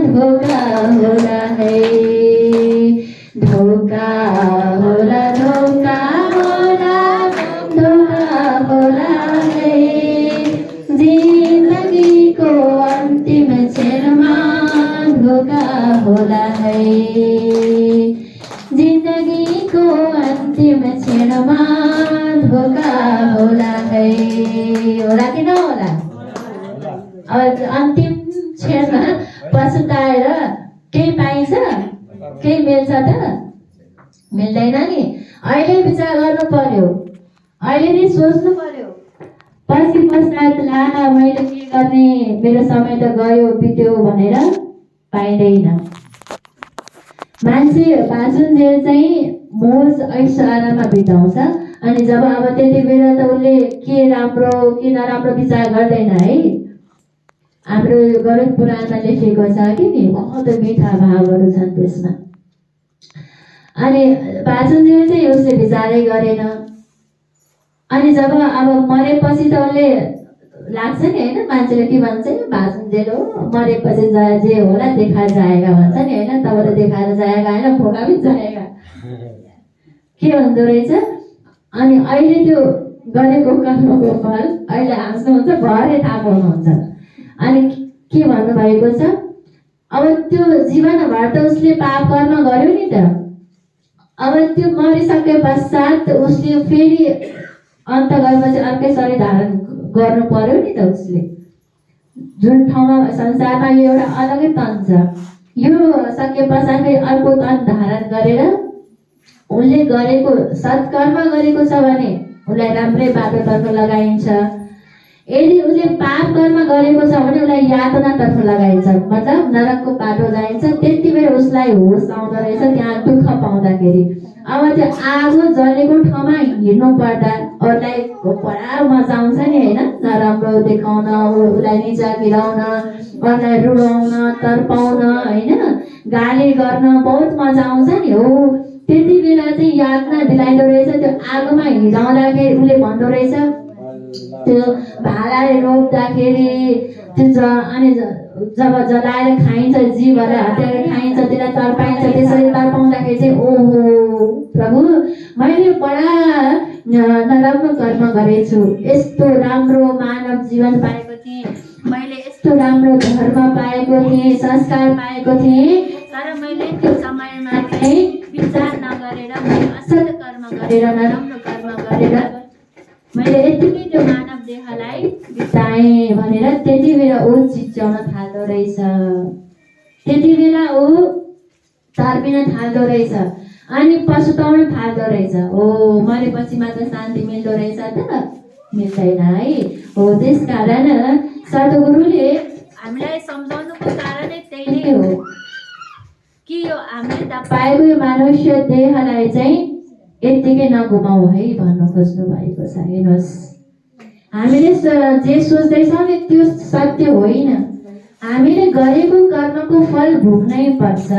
धोखा होला है, धोखा होला, धोखा होला, धोखा होला है। जिन्दगीको अन्तिम क्षणमा धोखा होला है, जिन्दगीको अन्तिम क्षणमा धोखा होला है। होला कि नहोला? अब अन्तिम क्षणमा पछुताएर केही पाइन्छ? केही मिल्छ त? मिल्दैन नि। अहिले विचार गर्नु पर्यो, अहिले नै सोच्नु पर्यो। पछि पश्चात ला मैले के गर्ने, मेरो समय त गयो बित्यो भनेर पाइँदैन। मान्छे बाँचुन्जेल चाहिँ मोज ऐश आराममा बिताउँछ। अनि जब अब त्यति बेला त उसले के राम्रो के नराम्रो विचार गर्दैन है। हाम्रो गरुड पुराणमा लेखेको छ कि नि, बहुत मिठा भावहरू छन् त्यसमा। अनि बाँचुन्जेल चाहिँ उसले विचारै गरेन। अनि जब अब मरेपछि त उसले लाग्छ नि होइन, मान्छेले के भन्छ नि, बाँचुन्जेल हो, मरेपछि जे होला देखा जाएगा भन्छ नि होइन। तब त देखाएर जाएगा होइन, भोगा पनि जाएगा के हुँदो रहेछ। अनि अहिले त्यो गरेको कर्मको फल अहिले हाँस्नुहुन्छ, भरे थाहा पाउनुहुन्छ। अनि के भन्नुभएको छ, अब त्यो जीवनभर त उसले पाप कर्म गर्यो नि त। अब त्यो मरिसके पश्चात उसले फेरि अन्त गएपछि अर्कै शरीर धारण गर्नु पर्यो नि त उसले। जुन ठाउँमा संसारमा यो एउटा अलगै तन छ, यो सके पश्चात फेरि अर्को तन धारण गरेर उसले गरेको सत्कर्म गरेको छ भने उसलाई राम्रै बाटोतर्फ लगाइन्छ। यदि उसले पाप कर्म गरेको छ भने उसलाई यातनातर्फ लगाइन्छ, मतलब नरकको बाटो जाइन्छ। त्यति बेला उसलाई होस आउँदो रहेछ त्यहाँ दुःख पाउँदाखेरि। अब त्यो आगो जलेको ठाउँमा हिँड्नु पर्दा अरूलाई बडा मजा आउँछ नि होइन, नराम्रो देखाउन, उसलाई निचा गिराउन, अरूलाई रुवाउन, तर्पाउन होइन, गाली गर्न बहुत मजा आउँछ नि। हो त्यति बेला चाहिँ यातना दिलाइदो रहेछ। त्यो आगोमा हिँडाउँदाखेरि उसले भन्दो रहेछ, त्यो भालाले रोप्दाखेरि त्यो अनि जब जलाएर खाइन्छ, जीवलाई हटेर खाइन्छ, त्यसलाई तर्पाइन्छ। त्यसरी तर्पाउँदाखेरि चाहिँ ओहो प्रभु, मैले बडा नराम्रो कर्म गरेछु, यस्तो राम्रो मानव जीवन पाएको थिएँ, मैले यस्तो राम्रो धर्म पाएको थिएँ, संस्कार पाएको थिएँ, तर मैले त्यो समयमा चाहिँ विचार नगरेर, मैले असल कर्म गरेर, नराम्रो कर्म गरेर मैले यतिकै त्यो मानव देहलाई बिताएँ भनेर त्यति बेला ऊ चिच्याउन थाल्दो रहेछ। त्यति बेला ऊ तर्पिन थाल्दो रहेछ अनि पछुताउन थाल्दो रहेछ। हो मरेपछि मात्र शान्ति मिल्दो रहेछ त? मिल्दैन है। हो त्यस कारण सद्गुरुले हामीलाई सम्झाउनुको कारणै त्यही नै हो कि यो हामीले पाएको यो मनुष्य देहलाई चाहिँ यत्तिकै नगुमाऊ है भन्नु खोज्नु भएको छ। हेर्नुहोस्, हामीले जे सोच्दैछौँ नि त्यो सत्य होइन। हामीले गरेको कर्मको फल भोग्नै पर्छ।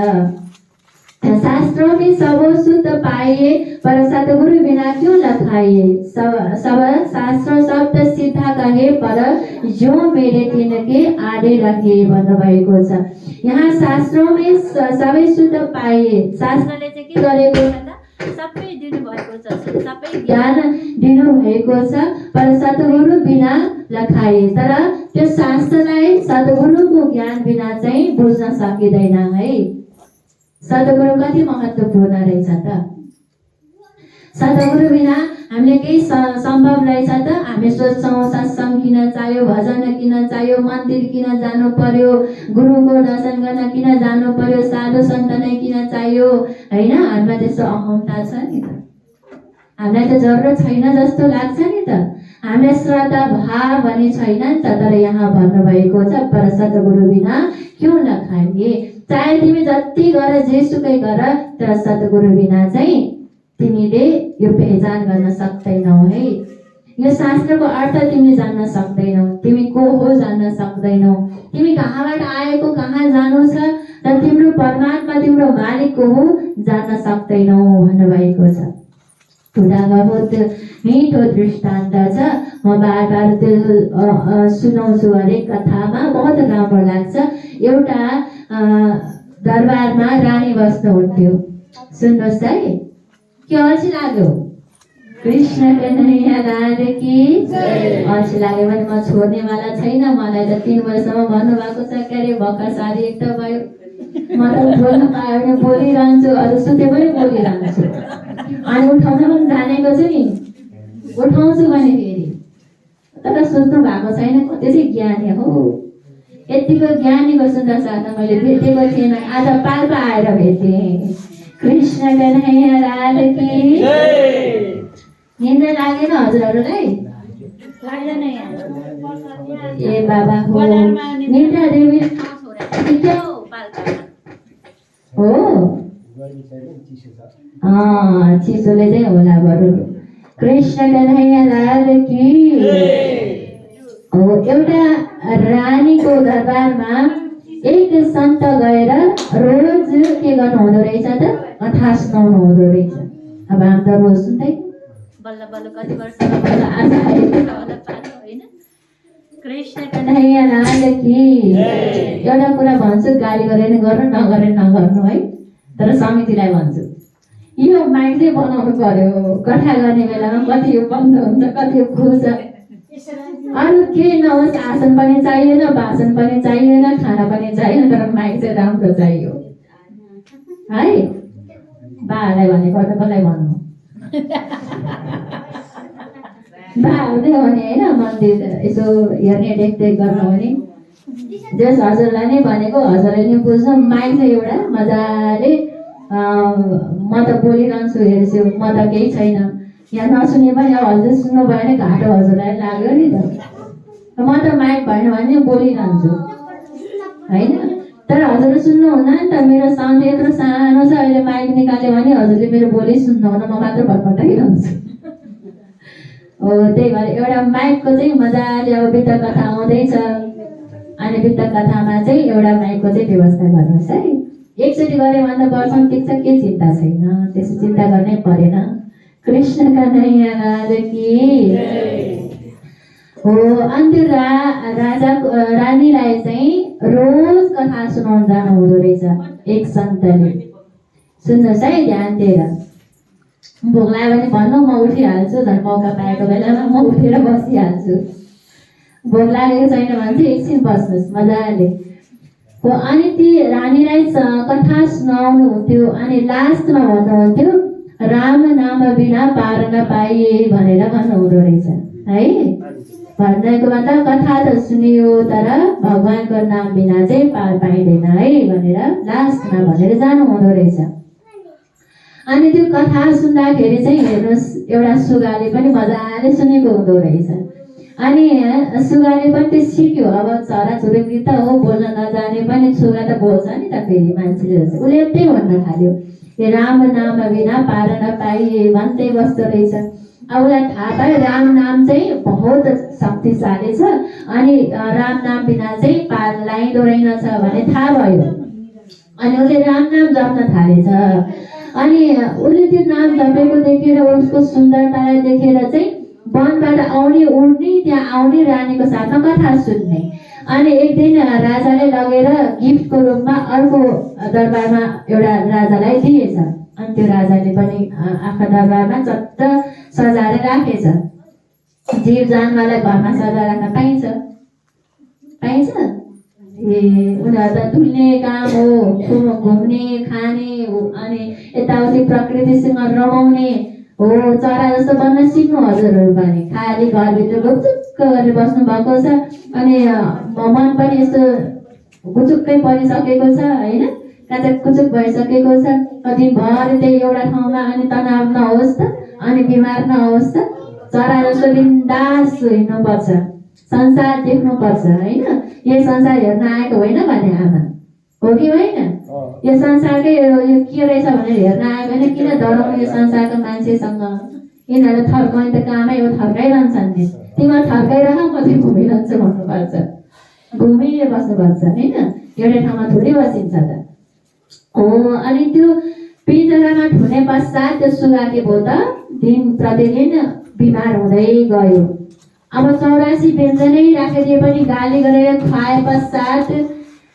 शास्त्रों में सब शुद्ध पाइए, पर सतगुरु बिना क्यों लखाइए। सब शास्त्र शब्द सीधा कहे, पर जो मेरे तिनके आडे रखे भन्नुभएको छ। यहाँ शास्त्रों में सबै शुद्ध पाइए, शास्त्रले चाहिँ के गरेको भन्दा सबै दिनुभएको छ, सबै ज्ञान दिनुभएको छ, पर सद्गुरु बिना लखाइए। तर त्यो शास्त्रलाई सद्गुरुको ज्ञान बिना चाहिँ बुझ्न सकिँदैन है। सद्गुरु कति महत्त्वपूर्ण रहेछ त? सद्गुरु बिना हामीले केही सम्भव रहेछ त? हामी सोच्छौँ सत्सङ्ग किन चाहियो, भजन किन चाहियो, मन्दिर किन जानु पर्यो, गुरुको दर्शन गर्न किन जानु पर्यो, साधु सन्त नै किन चाहियो होइन। हामीमा त्यस्तो अहमता छ नि त? हामीलाई त जरुरत छैन जस्तो लाग्छ नि त? हामीलाई श्रद्धा भाव भने छैन नि त? तर यहाँ भन्नुभएको छ, पर सद्गुरु बिना क्यों नखाइए। चाहे तिमी जति गर जेसुकै गर, तर सद्गुरु बिना चाहिँ तिमीले यो पहिचान गर्न सक्दैनौ है। यो शास्त्रको अर्थ तिमीले जान्न सक्दैनौ, तिमी को हो जान्न सक्दैनौ, तिमी कहाँबाट आएको कहाँ जानु छ, र तिम्रो परमात्मा तिम्रो मालिक को हो जान्न सक्दैनौ भन्नुभएको छ। खुदामा बहुत मिठो दृष्टान्त छ। म बार बार त्यो सुनाउँछु हरेक कथामा, बहुत राम्रो लाग्छ। एउटा दरबारमा रानी बस्नुहुन्थ्यो। सुन्नुहोस् है, के अल्छी लाग्यो? कृष्ण कन्हैया लाल की अल्छी लाग्यो भने म छोड्नेवाला छैन। मलाई त 3 वर्षसम्म भन्नुभएको छ के अरे भर्खर सारी एक त भयो, म त बोल्न पायो भने बोलिरहन्छु, अरू सुते पनि बोलिरहन्छु। अनि उठाउन पनि जानेको छु नि, उठाउँछु भने फेरि। तर सोच्नु भएको छैन कति चाहिँ ज्ञानी हो। यतिको ज्ञानीको सुन्दर साथ मैले भेटेको थिएन, आज पाल्पा आएर भेटेँ। कृष्ण कन्हैया लाल की। निन्द्रा लागेन हजुरहरूलाई? ए बाबा हो, निन्द्रा देवी हो। चिसोले चाहिँ होला बरु। कृष्ण कन्हैया लाल की हो। एउटा रानीको दरबारमा एक सन्त गएर रोज के गर्नु हुँदो रहेछ त? कथा सुनाउनु हुँदो रहेछ। अब हामी त रोज सुन्दै बल्ल बल्ल कति वर्षमा बल्ल आज आएको छ होला पालो होइन। कृष्ण कन्हैया लाल की। एउटा कुरा भन्छु, गाली गरेर गर्नु, नगरेर नगर्नु है, तर समितिलाई भन्छु, यो माइक चाहिँ बनाउनु पर्यो। कथा गर्ने बेलामा कति यो बन्द हुन्छ, कति यो खुल्छ। अरू केही नहोस्, आसन पनि चाहिएन, भाषण पनि चाहिएन, खाना पनि चाहिएन, तर माइक चाहिँ राम्रो चाहियो है। बालाई भनेको त कसलाई भन्नु? बाहरूले भने होइन, मन्दिर यसो हेर्ने देखदेख गर्नु भने जस हजुरलाई नै भनेको, हजुरले नि बुझ्नु। माइक चाहिँ एउटा मजाले म त बोलिरहन्छु हेर्छु, म त केही छैन यहाँ, नसुने पनि अब हजुर सुन्नु भएन, घाटो हजुरलाई लाग्यो नि त। म त माइक भएन भने बोलिरहन्छु होइन, तर हजुरले सुन्नुहुन्न नि त। मेरो साउन्ड यत्रो सानो छ, अहिले माइक निकाल्यो भने हजुरले मेरो बोली सुन्नुहुन्न, म मात्र भटभटाइरहन्छु हो। त्यही भएर एउटा माइकको चाहिँ मजाले, अब वृत्त कथा आउँदैछ, अनि वृत्त कथामा चाहिँ एउटा माइकको चाहिँ व्यवस्था गर्नुहोस् है। एकचोटि गऱ्यो भने त वर्षमा टिक्छ, के चिन्ता छैन, त्यसो चिन्ता गर्नै परेन। कृष्ण कन्हैया लाल की हो। अनि त्यो राजा रानीलाई चाहिँ रोज कथा सुनाउन जानु हुँदो रहेछ एक सन्तले। सुन्नुहोस् है ध्यान दिएर। भोक लाग्यो भने भन्नु, म उठिहाल्छु, झन् मौका पाएको बेलामा म उठेर बसिहाल्छु। भोक लागेको छैन भने चाहिँ एकछिन बस्नुहोस् मजाले हो। अनि ती रानीलाई कथा सुनाउनु हुन्थ्यो, अनि लास्टमा भन्नुहुन्थ्यो, राम नाम बिना पार नपाइए भनेर भन्नुहुँदो रहेछ है। भन्नको मतलब कथा त सुनियो, तर भगवानको नाम बिना चाहिँ पार पाइँदैन है भनेर लास्टमा भनेर जानु हुँदो रहेछ। अनि त्यो कथा सुन्दाखेरि चाहिँ हेर्नुहोस्, एउटा सुगाले पनि मजाले सुनेको हुँदो रहेछ। अनि सुगाले पनि त्यो सिक्यो। अब छोराछोरी त हो, बोल्न नजाने पनि सुगा त बोल्छ नि त फेरि मान्छेले। उसले यतै भन्न थाल्यो, ए राम नाम बिना पार नपाइए भन्दै बस्दो रहेछ। अब उसलाई थाहा पायो राम नाम चाहिँ बहुत शक्तिशाली छ, अनि राम नाम बिना चाहिँ पार लाइँदो रहेनछ भने थाहा भयो। अनि उसले राम नाम जप्न थालेछ। अनि उसले त्यो नाम जपेको देखेर, उसको सुन्दरतालाई देखेर चाहिँ वनबाट आउने उड्ने, त्यहाँ आउने रानीको साथमा कथा सुन्ने। अनि एक दिन राजाले लगेर गिफ्टको रूपमा अर्को दरबारमा एउटा राजालाई दिएछ। अनि त्यो राजाले पनि आफा दरबारमा चट्ट सजाएर राखेछ। जीव जनावरलाई घरमा सजाएर राख्न पाइन्छ? पाइन्छ? ए उनीहरू त डुल्ने काम हो, घुम्ने खाने अनि यताउति प्रकृतिसँग रमाउने हो। चरा जस्तो बन्न सिक्नु हजुरहरू पनि। खाली घरभित्र गुचुक्क गरेर बस्नु भएको छ, अनि मन पनि यस्तो गुचुक्कै परिसकेको छ होइन, काचक कुचुक भइसकेको छ। दिनभरि त्यही एउटा ठाउँमा, अनि तनाव नहोस् त, अनि बिमार नहोस् त, चरा जस्तो बिन्दास हिँड्नुपर्छ, संसार देख्नुपर्छ होइन। यो संसार हेर्न आएको होइन भने आमा हो कि होइन? यो संसारकै यो के रहेछ भनेर हेर्न आयो भने किन डराउनु यो संसारको मान्छेसँग? यिनीहरू थर्काउने त कामै हो, थर्काइरहन्छन् नि। तिमीहरू थर्काइरह, म चाहिँ घुमिरहन्छु भन्नुपर्छ, घुमिएर बस्नुपर्छ होइन, एउटै ठाउँमा थोरै बसिन्छ त हो। अनि त्यो पिँजरामा ठुने पश्चात त्यो सुगा के भयो त, दिन प्रतिदिन बिमार हुँदै गयो। अब 84 व्यञ्जनै राखिदिए पनि गाली गरेर खुवाए पश्चात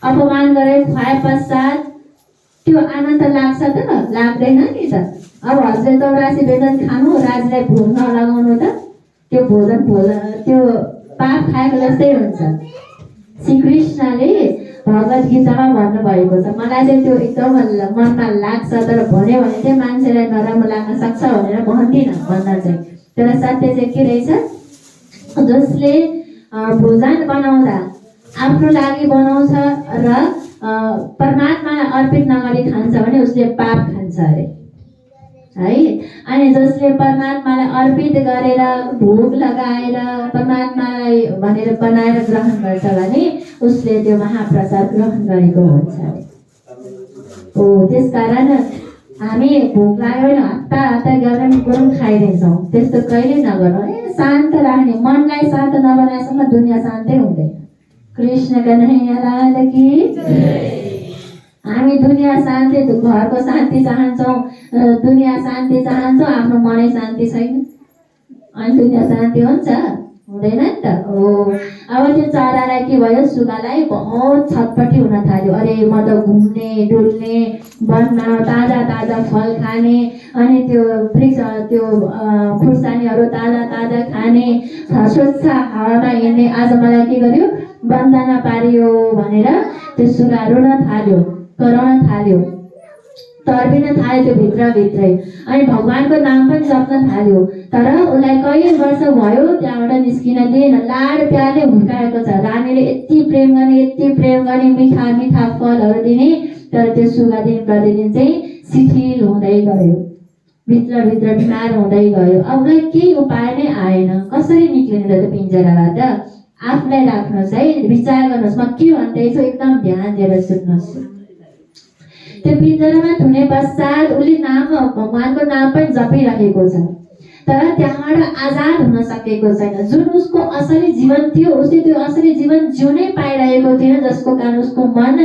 अपमान गरेर खुवाए पश्चात त्यो आनन्द लाग्छ त? लाग्दैन नि त। अब हजुरले 84 व्यञ्जन खानु, राजालाई भोग नलगाउनु त त्यो त्यो पाप खाएको जस्तै हुन्छ। श्रीकृष्णले भगवत गीतामा भन्नुभएको छ। मलाई चाहिँ त्यो एकदम मनमा लाग्छ, तर भन्यो भने चाहिँ मान्छेलाई नराम्रो लाग्न सक्छ भनेर भन्दिनँ भन्न चाहिँ। तर सत्य चाहिँ के रहेछ, जसले भोजन बनाउँदा आफ्नो लागि बनाउँछ र परमात्मालाई अर्पित नगरी खान्छ भने उसले पाप खान्छ अरे है। अनि जसले परमात्मालाई अर्पित गरेर भोग लगाएर परमात्मालाई भनेर बनाएर ग्रहण गर्छ भने उसले त्यो महाप्रसाद ग्रहण गरेको हुन्छ अरे। हो, त्यसकारण हामी भोग लाग्यो भने हत्ता गरम खाइदिन्छौँ। त्यस्तो कहिले नगर्नु। शान्त राख्ने, मनलाई शान्त नबनाएसम्म दुनियाँ शान्तै हुँदैन। कृष्ण कन्हैया लाल की। हामी दुनियाँ शान्ति, घरको शान्ति चाहन्छौँ, दुनियाँ शान्ति चाहन्छौँ, आफ्नो मनै शान्ति छैन अनि दुनियाँ शान्ति हुन्छ? हुँदैन नि त। हो, अब त्यो चरालाई के भयो, सुगालाई बहुत छटपटी हुन थाल्यो। अरे म त घुम्ने डुल्ने वनमा ताजा ताजा फल खाने, अनि त्यो वृक्ष त्यो खुर्सानीहरू ताजा ताजा खाने, स्वच्छ हावामा हिँड्ने, आज मलाई के गर्यो, बन्धना पारियो भनेर त्यो सुगा रुन थाल्यो, कराउन थाल्यो, तर्बिन थाल्यो त्यो भित्रभित्रै। अनि भगवानको नाम पनि जप्न थाल्यो। तर उसलाई कति वर्ष भयो त्यहाँबाट निस्किन दिएन। लाड प्यारले हुर्काएको छ। रानीले यति प्रेम गर्ने, मिठा मिठा फलहरू दिने, तर त्यो सुगा दिन प्रतिदिन चाहिँ शिथिल हुँदै गयो, भित्रभित्र बिमार हुँदै गयो। अब उसलाई केही उपाय नै आएन। कसरी निक्लिने त त्यो पिञ्जराबाट? आफूलाई राख्नुहोस् है, विचार गर्नुहोस्, म के भन्दैछु एकदम ध्यान दिएर सुन्नुहोस्। त्यो पिञ्जरामा थुने पश्चात उसले भगवानको नाम पनि जपिरहेको छ, तर त्यहाँबाट आजाद हुन सकेको छैन। जुन उसको असली जीवन थियो, उसले त्यो असली जीवन जिउनै पाइरहेको थिएन, जसको कारण उसको मन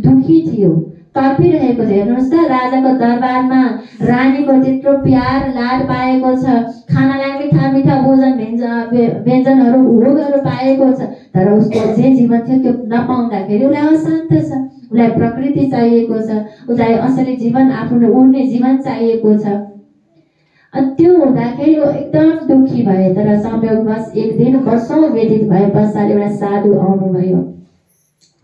दुखी थियो, तर्पिरहेको थियो। हेर्नुहोस् त, राजाको दरबारमा रानीको त्यत्रो प्यार लाड पाएको छ, खानालाई मिठा मिठा भोजन व्यञ्जनहरू भोगहरू पाएको छ, तर उसको जे जीवन थियो त्यो नपाउँदाखेरि उसलाई अशान्त छ। उसलाई प्रकृति चाहिएको छ, उसलाई असली जीवन, आफ्नो उड्ने जीवन चाहिएको छ। त्यो हुँदाखेरि ऊ एकदम दुखी भए। तर संयोगवश एक दिन वर्षौँ व्यतीत भए पश्चात एउटा साधु आउनुभयो।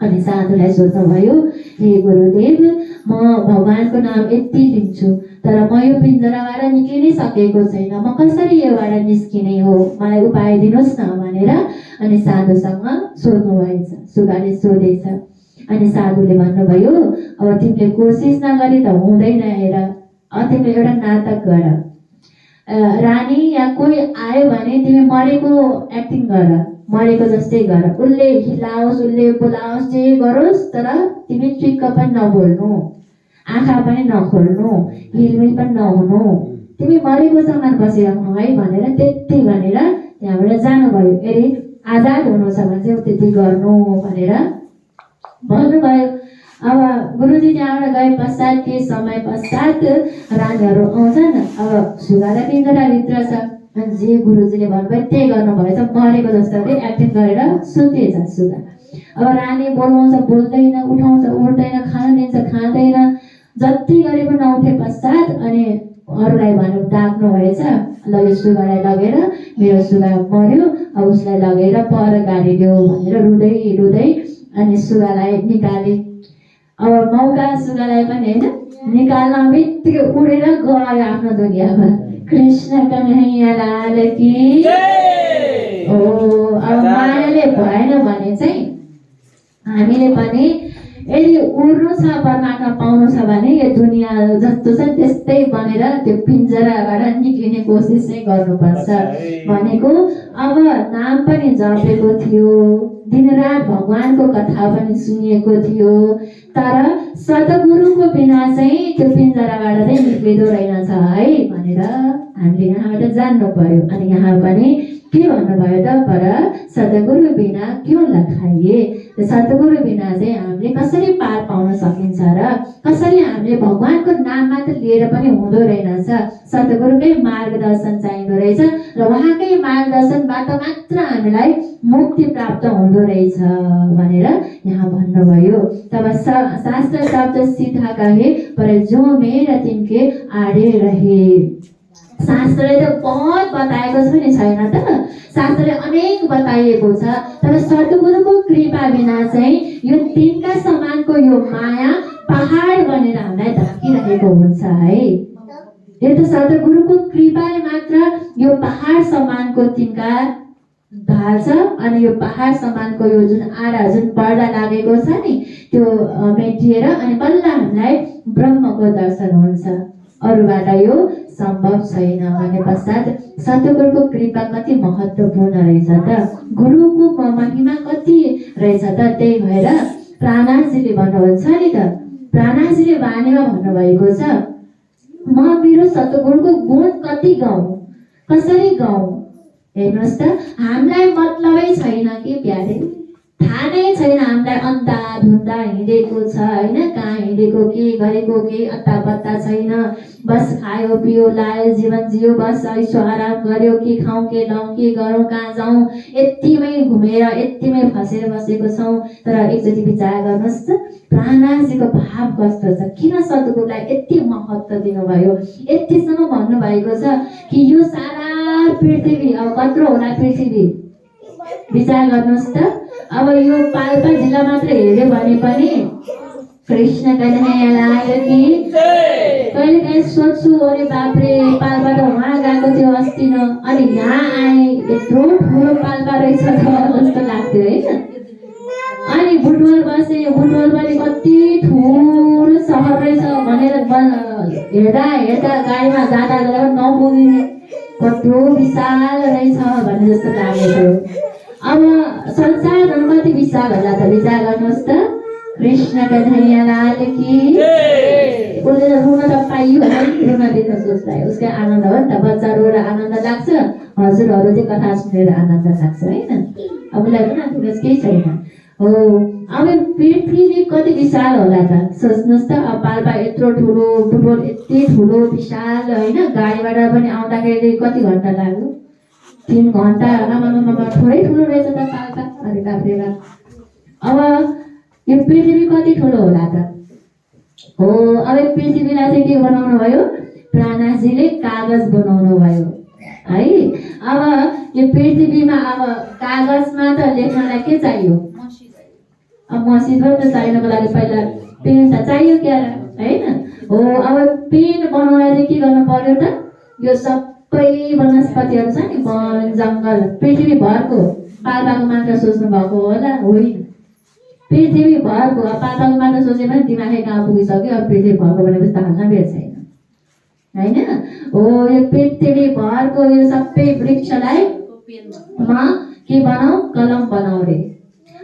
अनि साधुलाई सोध्नुभयो, हे गुरुदेव, म भगवानको नाम यति लिन्छु, तर म यो पिञ्जराबाट निक्लिनै सकेको छैन, म कसरी योबाट निस्किने हो, मलाई उपाय दिनुहोस् न भनेर अनि साधुसँग सोध्नुभएछ। सुगाले सोधेछ। अनि साधुले भन्नुभयो, अब तिमीले कोसिस नगरी त हुँदैन। हेर, तिमीले एउटा नाटक गर। रानी या कोही आयो भने तिमी मरेको एक्टिङ गर, मरेको जस्तै गर। उसले हिलाओस्, उसले बोलाओस्, जे गरोस्, तर तिमी चुक्क पनि नबोल्नु, आँखा पनि नखोल्नु, हिलमिल पनि नहुनु, तिमी मरेको समान बसिराख्नु है भनेर त्यति भनेर त्यहाँबाट जानुभयो। यदि आजाद हुनु छ भने चाहिँ त्यति गर्नु भनेर भन्नुभयो। अब गुरुजी त्यहाँबाट गए पश्चात केही समय पश्चात रानीहरू आउँछन्। अब सुगा त पिञ्जराभित्र छ, अनि जे गुरुजीले भन्नुभयो त्यही गर्नुभएछ। मरेको जस्तो एक्टिङ गरेर सुतेछ सुगा। अब रानी बोलाउँछ बोल्दैन, उठाउँछ उठ्दैन, खान दिन्छ खाँदैन, जति गरे पनि नउठे पश्चात अनि अरूलाई भन्नु डाक्नु भएछ, ल यो सुगालाई लगेर, मेरो सुगा मर्यो, अब उसलाई लगेर पर गाडिदेऊ भनेर रुँदै रुँदै अनि सुगालाई निकाले। अब मौका सुगालाई पनि होइन निकाल्न बित्तिकै उडेर गयो आफ्नो दुनियाँमा। कृष्ण कन्हैया लाल की। अब मायाले भएन भने चाहिँ हामीले पनि यदि उड्नु छ, परमात्मा पाउनु छ भने यो दुनियाँ जस्तो छ त्यस्तै बनेर त्यो पिञ्जराबाट निक्लिने कोसिस चाहिँ गर्नुपर्छ भनेको। अब नाम पनि जपेको थियो, दिनरात भगवानको कथा पनि सुनिएको थियो, तर सद्गुरुको बिना चाहिँ त्यो पिञ्जराबाट चाहिँ निक्लिँदो रहेनछ है भनेर हामीले यहाँबाट जान्नु पर्यो। अनि यहाँ पनि के भन्नुभयो त, पर सद्गुरु बिना क्यों लखाइए। सद्गुरु बिना चाहिँ हामीले कसरी पार पाउन सकिन्छ र कसरी हामीले भगवानको नाम मात्र लिएर पनि हुँदो रहेनछ। सद्गुरुकै मार्गदर्शन चाहिँदो रहेछ र उहाँकै मार्गदर्शनबाट मात्र हामीलाई मुक्ति प्राप्त हुँदो रहेछ भनेर यहाँ भन्नुभयो। तब शास्त्र शब्द सीधा कहे पर जो मेरा तिनके आडे रहे। शास्त्रले त बहुत बताएको छ नि, छैन त? शास्त्रले अनेक बताइएको छ, तर सद्गुरुको कृपा बिना चाहिँ यो तिनका समानको यो माया पहाड बनेर हामीलाई ढाकिरहेको हुन्छ है। यो त सद्गुरुको कृपाले मात्र यो पहाड समानको तिनका ढाल्छ अनि यो पहाड समानको यो जुन आडा जुन पर्दा लागेको छ नि त्यो मेटिएर अनि बल्ल हामीलाई ब्रह्मको दर्शन हुन्छ। अरूबाट यो सम्भव छैन भने पश्चात सद्गुरुको कृपा कति महत्त्वपूर्ण रहेछ त, गुरुको महिमा कति रहेछ त। त्यही भएर प्राणाजीले भन्नुहुन्छ नि त, प्राणाजीले वाणीमा भन्नुभएको छ, म मेरो सद्गुरुको गुण कति गाउँ, कसरी गाउँ। हेर्नुहोस् त, हामीलाई मतलबै छैन कि प्यारे, थाहा नै छैन हामीलाई अन्धाधुन्दा हिँडेको छ होइन, कहाँ हिँडेको के गरेको के अत्ता पत्ता छैन। बस खायो पियो लायो जीवन जियो, बस ऐसो आराम गर्यो, के खाउँ के लाउँ के गरौँ कहाँ जाउँ, यतिमै घुमेर यतिमै फसेर बसेको छौँ। तर एकचोटि विचार गर्नुहोस् त प्राणाजीको भाव कस्तो छ, किन सद्गुरुलाई यति महत्त्व दिनुभयो, यतिसम्म भन्नुभएको छ कि यो सारा पृथ्वी अब कत्रो होला पृथ्वी, विचार गर्नुहोस् त। अब यो पाल्पा जिल्ला मात्र हेऱ्यो भने पनि कृष्ण कन्हैया लाल की। कहिले काहीँ सोध्छु अरे बाप्रे पाल्पा त उहाँ गएको थियो अस्ति न, अनि यहाँ आए यत्रो ठुलो पाल्पा रहेछ त जस्तो लाग्थ्यो होइन। अनि बुटवल बसे, बुटवल पनि कति ठुलो सहर रहेछ भनेर हेर्दा हेर्दा गाडीमा जाँदा जाँदा नपुग्ने कत्रो विशाल रहेछ भन्ने जस्तो लागेको। अब संसार कति विशाल होला त, विचार गर्नुहोस् त। कृष्ण कन्हैया लाल की। उसले त रुन त पाइयो है, रुन दिन सोच्दा उसकै आनन्द हो नि त, बच्चा रोएर आनन्द लाग्छ, हजुरहरू चाहिँ कथा सुनेर आनन्द लाग्छ होइन। अब उसलाई रुन केही छैन हो। अब पृथ्वी कति विशाल होला त, सोच्नुहोस् त। अब पाल्पा यत्रो ठुलो, बुटवल यति ठुलो विशाल होइन, गाडीबाट पनि आउँदाखेरि कति घन्टा लाग्यो, 3 घन्टा। आमामामा थोरै ठुलो रहेछ त पाल्पा, अरे बाफ्रे बाप। अब यो पृथ्वी कति ठुलो होला त हो। अब पृथ्वीलाई चाहिँ के बनाउनु भयो, प्राणाजीले कागज बनाउनु भयो है। अब यो पृथ्वीमा अब कागजमा त लेख्नलाई के चाहियो, अब मसिनो त चाहिनको लागि पहिला पेन त चाहियो क्या होइन हो। अब पेन बनाउनलाई चाहिँ के गर्नु पर्यो त, यो सबै वनस्पतिहरू छ नि, वन जङ्गल पृथ्वीभरको, पाल्पाको मात्र सोच्नु भएको होला होइन, पृथ्वीभरको। अब पाल्पाको मात्र सोचे पनि दिमागै कहाँ पुगिसक्यो, अब पृथ्वीभरको भनेपछि त हाल्न बेर छैन होइन हो। यो पृथ्वीभरको यो सबै वृक्षलाई म के बनाऊ, कलम बनाऊ रे।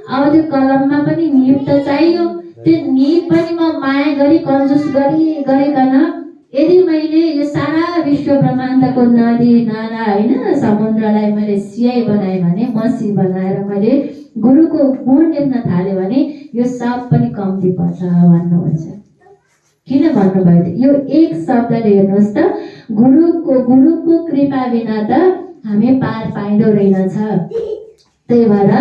अब त्यो कलममा पनि निब त चाहियो, त्यो निब पनि म माया गरी कन्जुस गरिकन यदि मैले यो सारा विश्व ब्रह्माण्डको नदी नाला होइन समुद्रलाई मैले सियाई बनाएँ भने, मसी बनाएर मैले गुरुको गुण लेख्न थालेँ भने यो सब पनि कम्ती पर्छ भन्नुहुन्छ। किन भन्नुभयो त, यो एक शब्दले हेर्नुहोस् त, गुरुको कृपा बिना त हामी पार पाइँदो रहेनछ। त्यही भएर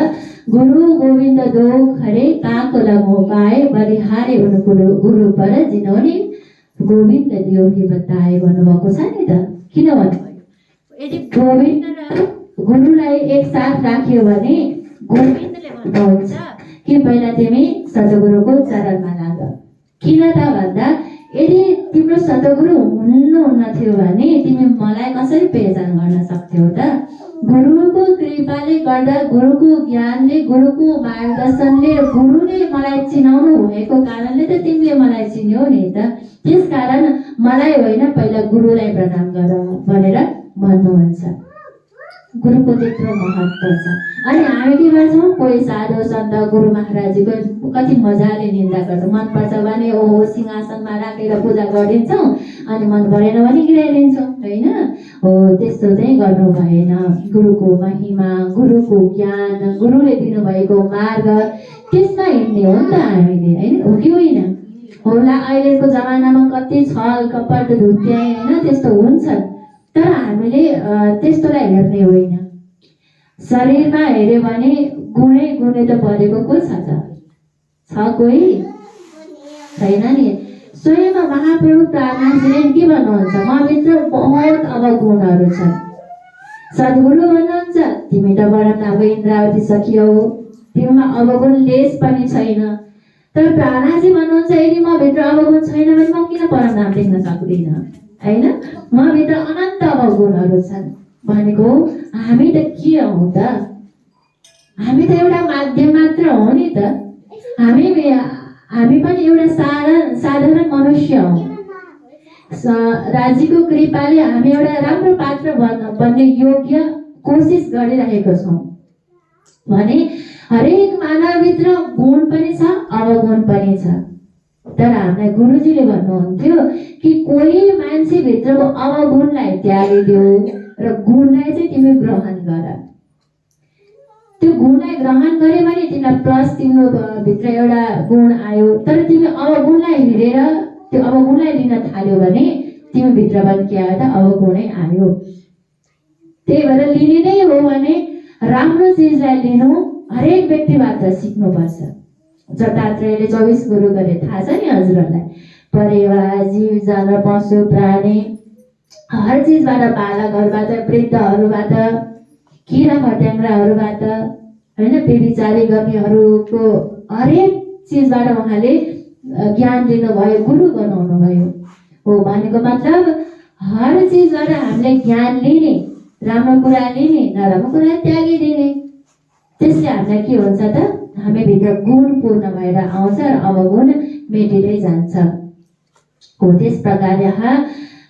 गुरु गोविंद दो खरे काको लगो पाए बलिहारे उनको गुरु पर जिन्होंने गोविंद दियो ही बताए भन्नुभएको छ नि त। किन भन्नुभयो, यदि गोविंद र गुरुलाई एक साथ राख्यो भने गोविन्दले भन्नुहुन्छ कि पहिला तिमी सद्गुरुको चरणमा लाग। किन त भन्दा यदि तिम्रो सद्गुरु हुनुहुन्न थियो भने तिमी मलाई कसरी पहिचान गर्न सक्थ्यौ त। गुरुको कृपाले गर्दा, गुरुको ज्ञानले, गुरुको मार्गदर्शनले, गुरुले मलाई चिनाउनु भएको कारणले त तिमीले मलाई चिन्यौ नि त। त्यसकारण मलाई होइन पहिला गुरुलाई प्रणाम गर भनेर भन्नुहुन्छ। गुरुको त्यत्रो महत्त्व छ। अनि हामी के गर्छौँ, कोही साधु सन्त गुरु महाराजको कति मजाले निन्दा गर्छौँ। मनपर्छ भने ओहो सिंहासनमा राखेर पूजा गरिदिन्छौँ, अनि मन परेन भने गिराइदिन्छौँ, होइन? हो, त्यस्तो चाहिँ गर्नु भएन। गुरुको महिमा, गुरुको ज्ञान, गुरुले दिनुभएको मार्ग, त्यसमा हिँड्ने हो नि त हामीले, होइन? हो कि होइन? होला, अहिलेको जमानामा कति छल कपट धुत्याइ, होइन, त्यस्तो हुन्छ, तर हामीले त्यस्तोलाई हेर्ने होइन। शरीरमा हेऱ्यो भने गुणै गुणै त परेको को छ कोही छैन नि। स्वयं महाप्रभु प्राणनाथजीले के भन्नुहुन्छ, मभित्र बहुत अवगुणहरू छन्। सद्गुरु भन्नुहुन्छ तिमी त परमनाभ इन्द्रावती सखियौ, तिमीमा अवगुण लेस पनि छैन। तर प्राणनाथजी भन्नुहुन्छ यदि मभित्र अवगुण छैन भने म किन परमनाम देख्न सक्दिनँ, होइन? मभित्र अनन्त अवगुणहरू छन्। भनेको हामी त के हौ त? हामी त एउटा माध्यम मात्र हो नि त। हामी पनि एउटा साधारण मनुष्य हौ। राज्यको कृपाले हामी एउटा राम्रो पात्र बन्ने योग्य कोसिस गरिरहेको छौँ भने हरेक मानवभित्र गुण पनि छ, अवगुण पनि छ। तर हामीलाई गुरुजीले भन्नुहुन्थ्यो कि कोही मान्छेभित्रको अवगुणलाई त्यागिदेऊ र गुणलाई चाहिँ तिमी ग्रहण गर। त्यो गुणलाई ग्रहण गरे भने तिमीलाई प्लस तिम्रो भित्र एउटा गुण आयो, तर तिमी अवगुणलाई हेरेर त्यो अवगुणलाई लिन थाल्यो भने तिमी भित्र पनि के आयो त? अवगुणै आयो। त्यही भएर लिने नै हो भने राम्रो चिजलाई लिनु हरेक व्यक्तिबाट सिक्नुपर्छ। दत्तात्रेयले 24 गुरु गरे, थाहा छ नि हजुरहरूलाई? परेवा, जीव जनावर, पशु प्राणी, हर चिजबाट, बालकहरूबाट, वृद्धहरूबाट, किरा फट्याङ्ग्राहरूबाट, होइन, बेबिचारी गर्नेहरूको हरेक चिजबाट उहाँले ज्ञान दिनुभयो, गुरु बनाउनु भयो। हो, भनेको मतलब हर चिजबाट हामीले ज्ञान लिने, राम्रो कुरा लिने, नराम्रो कुरा त्यागिदिने। त्यसले हामीलाई के हुन्छ त? हामी भित्र गुण पूर्ण भएर आउँछ र अवगुण मेटिँदै जान्छ। हो, त्यस प्रकारले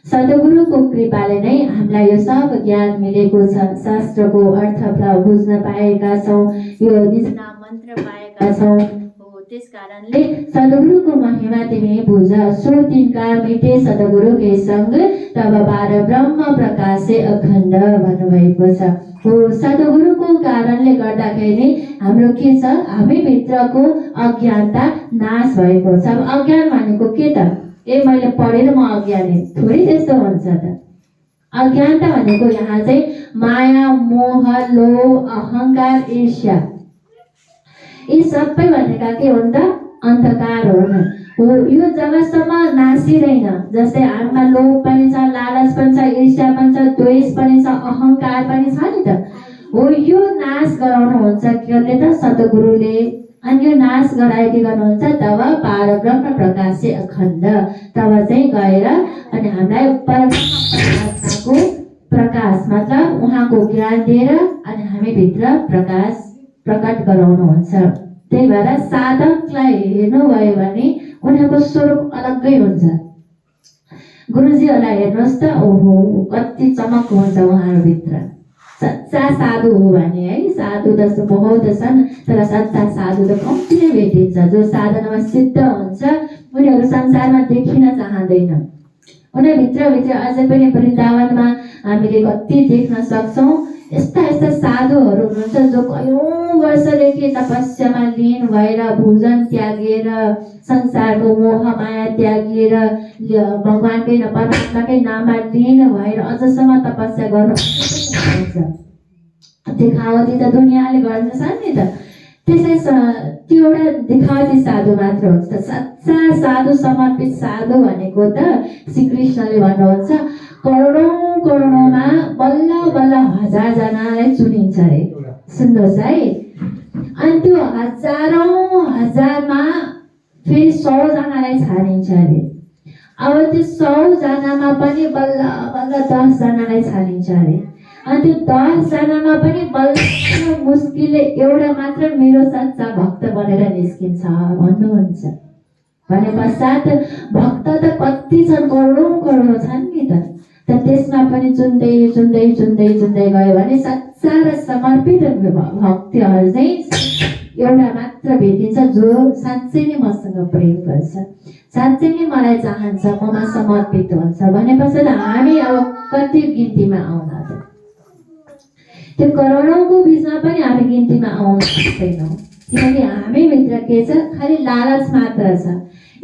सद्गुरुको कृपाले नै हामीलाई यो सब ज्ञान मिलेको छ। शास्त्रको अर्थ बुझ्न पाएका छौँ, यो निज नाम मन्त्र पाएका छौँ। हो, त्यस कारणले सद्गुरुको महिमा तिमी बुझ। सो तिनका मिटे सद्गुरु के संग, तब बार ब्रह्म प्रकाशे अखण्ड भन्नुभएको छ। हो, सद्गुरुको कारणले गर्दाखेरि हाम्रो के छ? हामी भित्रको अज्ञानता नाश भएको छ। अब अज्ञान भनेको के त? मैले पढेर म अज्ञानी थोरै त्यस्तो हुन्छ त। अज्ञानता भनेको यहाँ चाहिँ माया, मोह, लोभ, अहंकार, ईर्ष्या, यी सबै भनेका के हुन् त? अन्धकार हुन्। हो, यो जबसम्म नासिँदैन, जस्तै हामीमा लोभ पनि छ, लालच पनि छ, ईर्ष्या पनि छ, द्वेष पनि छ, अहंकार पनि छ नि त। हो, यो नाश गराउनुहुन्छ कसले त? सद्गुरुले। अनि यो नाश गराए के गर्नुहुन्छ? तब पारब्रह्म प्रकाशे अखण्ड, तब चाहिँ गएर अनि हामीलाई परमात्माको प्रकाश मतलब उहाँको ज्ञान दिएर अनि हामी भित्र प्रकाश प्रकट गराउनुहुन्छ। त्यही भएर साधकलाई हेर्नुभयो भने उनीहरूको स्वरूप अलग्गै हुन्छ। गुरुजीहरूलाई हेर्नुहोस् त, ओहो कति चमक हुन्छ उहाँहरूभित्र। सच्चा साधु हो भने, है, साधु त बहुत छन् तर सच्चा साधु त कम्ती नै भेटिन्छ। जो साधनामा सिद्ध हुन्छ उनीहरू संसारमा देखिन चाहँदैन। उनीहरू भित्र अझै पनि वृन्दावनमा हामीले कति देख्न सक्छौँ। यस्ता यस्ता साधुहरू हुनुहुन्छ जो कयौँ वर्षदेखि तपस्यामा लीन भएर भोजन त्यागेर, संसारको मोह माया त्यागेर, भगवानकै परमात्माकै नाममा लीन भएर अझसम्म तपस्या गर्नु। देखावटी त दुनियाँले गर्छ नि त। त्यसै त्यो एउटा देखावटी साधु मात्र हुन्छ। सच्चा साधु, समर्पित साधु भनेको त श्रीकृष्णले भन्नुहुन्छ करोडौँ करोडौँमा बल्ल बल्ल 1000 जनालाई चुनिन्छ अरे। सुन्नुहोस् है, अनि त्यो हजारौँ हजारमा फेरि 100 जनालाई छानिन्छ अरे। अब त्यो 100 जनामा पनि बल्ल बल्ल 10 जनालाई छानिन्छ अरे। अनि त्यो 10 जनामा पनि बल्ल मुस्किलले एउटा मात्र मेरो सच्चा भक्त बनेर निस्किन्छ भन्नुहुन्छ। भने पश्चात भक्त त कति छन्? करोडौँ करोडौँ छन् नि त। त त्यसमा पनि चुन्दै चुन्दै चुन्दै चुन्दै गयो भने सच्चा र समर्पित भक्तहरू चाहिँ एउटा मात्र भेटिन्छ जो साँच्चै नै मसँग प्रेम गर्छ, साँच्चै नै मलाई चाहन्छ, ममा समर्पित हुन्छ भनेपछि त हामी अब कति गिन्तीमा आउन त त्यो करोडौँको बिचमा पनि हामी गिन्तीमा आउन सक्दैनौँ, किनकि हामीभित्र के छ, खालि लालच मात्र छ,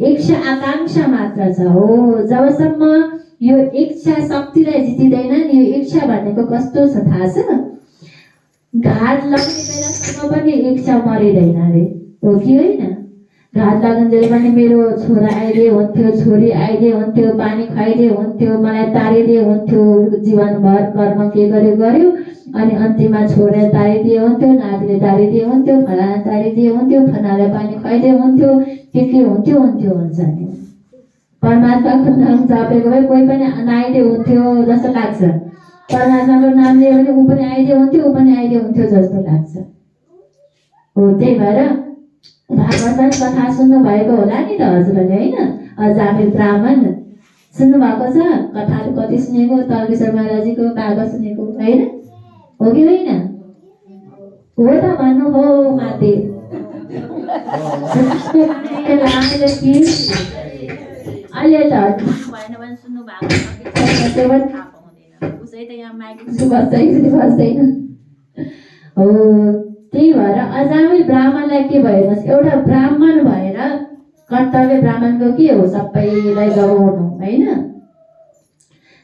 इच्छा आकाङ्क्षा मात्र छ। हो जबसम्म यो इच्छा शक्तिलाई जितिँदैन नि, यो इच्छा भनेको कस्तो छ थाहा छ, घात लाग्ने बेलासम्म पनि इच्छा मरिँदैन अरे, हो कि होइन? घात लाग्ने पनि मेरो छोरा आइदिए हुन्थ्यो, छोरी आइदिए हुन्थ्यो, पानी खुवाइदिए हुन्थ्यो, मलाई तारिदिए हुन्थ्यो, जीवनभर कर्म के गर्यो गर्यो, अनि अन्तिममा छोरा तारिदिए हुन्थ्यो, नातिले तारिदिए हुन्थ्यो, फलाना तारिदिए हुन्थ्यो, फलानालाई पानी खुवाइदिए हुन्थ्यो, के हुन्थ्यो हुन्थ्यो हुन्छ नि। परमात्माको नाम जपेको भए कोही पनि नआइदिए हुन्थ्यो जस्तो लाग्छ, परमात्माको नाम लियो भने ऊ पनि आइदिए हुन्थ्यो, ऊ पनि आइदिए हुन्थ्यो जस्तो लाग्छ। हो त्यही भएर भागवत कथा सुन्नु भएको होला नि त हजुरले, होइन? अजामिल ब्राह्मण सुन्नु भएको छ, कथाहरू कति सुनेको, तर्केश्वर महाराजीको भागवत सुनेको होइन, हो कि होइन? हो त भन्नु हो माथि अहिले त भएन भने सुन्नु भएको उसै त यहाँ माइक बस्दैन। हो त्यही भएर अजामिल ब्राह्मणलाई के भयो, एउटा ब्राह्मण भएर कर्तव्य ब्राह्मणको के हो, सबैलाई गराउनु होइन।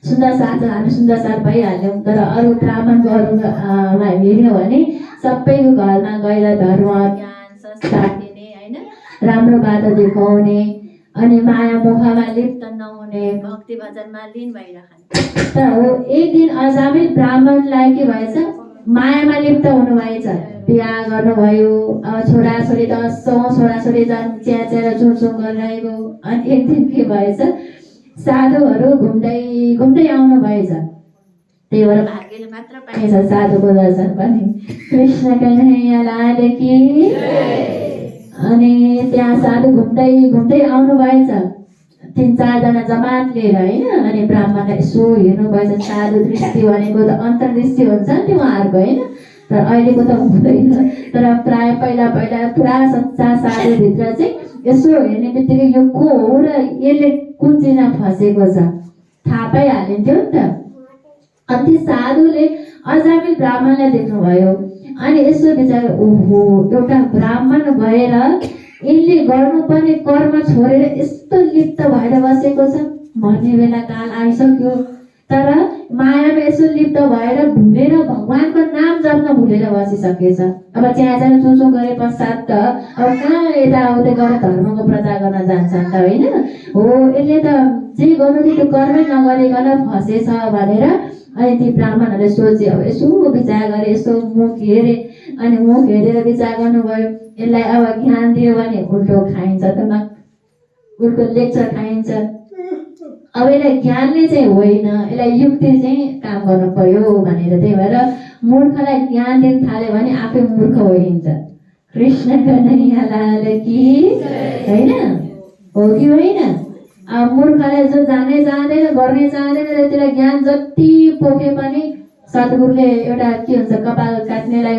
सुन्दर साथ हामी सुन्दर साथ भइहाल्यौँ, तर अरू ब्राह्मणको अरूलाई हेऱ्यौँ भने सबैको घरमा गएर धर्म ज्ञान संस्कार दिने होइन, राम्रो बाटो देखाउने, अनि माया मोहमा लिप्त नहुने, भक्ति भजनमा लीन भइरहने। तर हो एक दिन अजामिल ब्राह्मणलाई के भएछ, मायामा लिप्त हुनुभएछ, बिहा गर्नुभयो, अब छोराछोरी 10औं छोराछोरी च्याचेर चुरचुर गरिरहेको। अनि एक दिन के भएछ, साधुहरू घुम्दै घुम्दै आउनु भएछ, त्यही भएर भाग्यले मात्र पाएछ साधुको दर्शन पनि। कृष्ण कन्हैया लाल की। अनि त्यहाँ साधु घुम्दै घुम्दै आउनु भएछ, 3-4 जना जमात लिएर होइन। अनि ब्राह्मणलाई यसो हेर्नु भएछ, साधु दृष्टि भनेको त अन्तर्दृष्टि हुन्छ नि त्यो उहाँहरूको होइन, तर अहिलेको त हुँदैन, तर प्राय पहिला पुरा सच्चा साधुभित्र चाहिँ यसो हेर्ने बित्तिकै यो को हो र यसले कुन चिजमा फसेको छ थाहा पाइहालिन्थ्यो नि त। अनि साधुले अजामिल ब्राह्मणलाई देख्नुभयो, अनि यसो विचार, ओहो एउटा ब्राह्मण भएर यिनले गर्नुपर्ने कर्म छोडेर यस्तो लिप्त भएर बसेको छ, मर्ने बेला काल आइसक्यो, तर मायामा यसो लिप्त भएर भुलेर भगवानको नाम जप्न भुलेर बसिसकेछ। अब च्याचेर चुचु गरे पश्चात त अब कहाँ यताउता गरेर धर्मको प्रचार गर्न जान्छन् त होइन। हो यसले त जे गर्नु थियो त्यो कर्मै नगरिकन फसेछ भनेर अनि ती ब्राह्मणहरूले सोचे, अब यसो विचार गरे, यसो मुख हेरे, अनि मुख हेरेर विचार गर्नुभयो, यसलाई अब ज्ञान दियो भने उल्टो खाइन्छ त, उल्टो लेक्चर खाइन्छ, अब यसलाई ज्ञानले चाहिँ होइन, यसलाई युक्ति चाहिँ काम गर्नु पर्यो भनेर। त्यही भएर मूर्खलाई ज्ञान दिन थाल्यो भने आफै मूर्ख होइन्छ। कृष्ण कन्हैया लाल की होइन, हो कि होइन? अब मूर्खलाई जो जानै चाहँदैन, गर्नै चाहँदैन, त्यसलाई ज्ञान जति पोखे पनि सद्गुरुले एउटा के हुन्छ, कपाल काट्नेलाई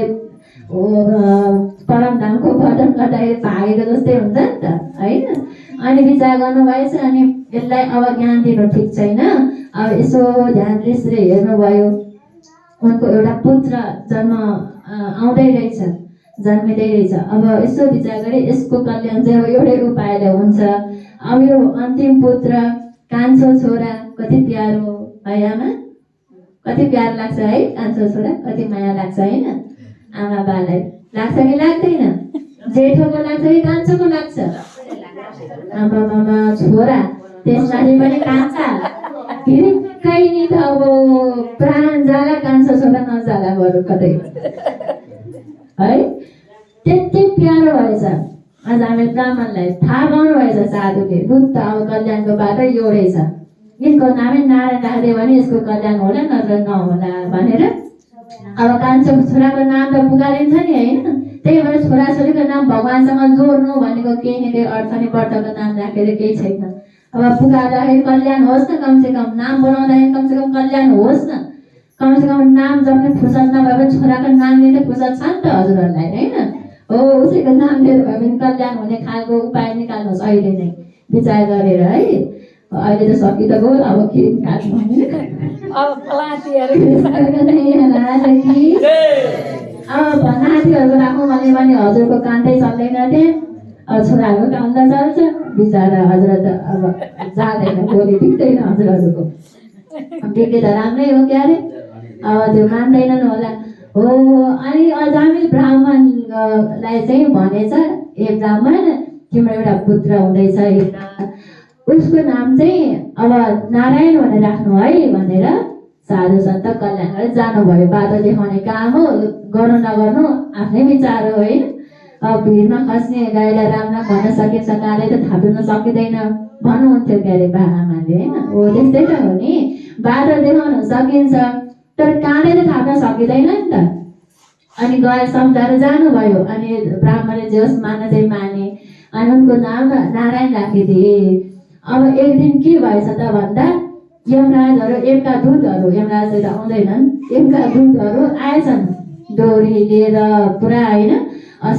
परमधामको वर्णन गर्दाखेरि भागेको जस्तै हुन्छ नि त होइन। अनि विचार गर्नुभएछ, अनि यसलाई अब ज्ञान दिनु ठिक छैन, अब यसो ध्यान दृष्टिले हेर्नुभयो, उनको एउटा पुत्र जन्मिँदै रहेछ। अब यसो विचार गरे यसको कल्याण चाहिँ अब एउटै उपायले हुन्छ। अब यो अन्तिम पुत्र कान्छो छोरा कति प्यारो है आमा, कति प्यारो लाग्छ है कान्छो छोरा, कति माया लाग्छ होइन आमा बालाई, लाग्छ कि लाग्दैन? जेठोको लाग्छ कि कान्छोको लाग्छ? आमा मामा छोरा त्यसमाथि पनि कान्छा, हिरिक्कै नि त अब प्राण जाला, कान्छो छोरा नजाला बरु कतै है। त्यति प्यारो भएछ अजामिल ब्राह्मणलाई, थाहा पाउनु भएछ साधुले, रुद्ध अब कल्याणको बाटो एउटै छ, यिनको नामै नारायण राखिदियो भने यसको कल्याण होला नत्र नहोला भनेर। अब कान्छो छोराको नाम त पुकारिन्छ नि होइन, त्यही भएर छोराछोरीको नाम भगवानसँग जोड्नु भनेको केही न केही अर्थ नै व्रतको नाम राखेर केही छैन। अब पुकार्दाखेरि कल्याण होस् न, कमसेकम नाम बनाउँदाखेरि कमसेकम कल्याण होस् न, कमसेकम नाम जप्ने फुर्सद नभए पनि छोराको नाम लिने फुर्सद छ नि त हजुरहरूलाई, होइन? हो, उसैको नाम लिएर भए पनि कल्याण हुने खालको उपाय निकाल्नुहोस् अहिले नै विचार गरेर, है? अहिले त सकि त गयो, अब के काट्नु अब नातिहरूको राखौँ भने हजुरको कान्दै चल्दैन थिएँ, अब छोराहरूको कान्द चल्छ, बिचरा हजुर त अब जाँदैन, भोलि बिग्दैन हजुरहरूको। बिग्रे त राम्रै हो क्या अरे, अब त्यो मान्दैनन् होला। हो, अनि अजामिल ब्राह्मणलाई चाहिँ भनेछ, ए ब्राह्मण, तिम्रो एउटा पुत्र हुँदैछ, उसको नाम चाहिँ अब नारायण भनेर राख्नु है भनेर साधु सन्त कल्याण गरेर जानुभयो। बाटो देखाउने काम हो, गर्नु नगर्नु आफ्नै विचार हो, होइन? अब भिडमा खस्ने गाईलाई राम नाम भन्न सकिन्छ, काँडै त थाप्न सकिँदैन भन्नुहुन्थ्यो के अरे बाबाआमाले, होइन? हो, त्यस्तै त हो नि, बाटो देखाउन सकिन्छ तर काँडै त थाप्न सकिँदैन नि त। अनि गएर सम्झाएर जानुभयो, अनि ब्राह्मणले जे होस् मान्न चाहिँ माने, अनि उनको नाम नारायण राखिदिए। अब एक दिन के भएछ त भन्दा यमराजहरू, यमका दूतहरू, यमराज त आउँदैनन्, यमका दूतहरू आएछन् डोरी लिएर पुरा, होइन?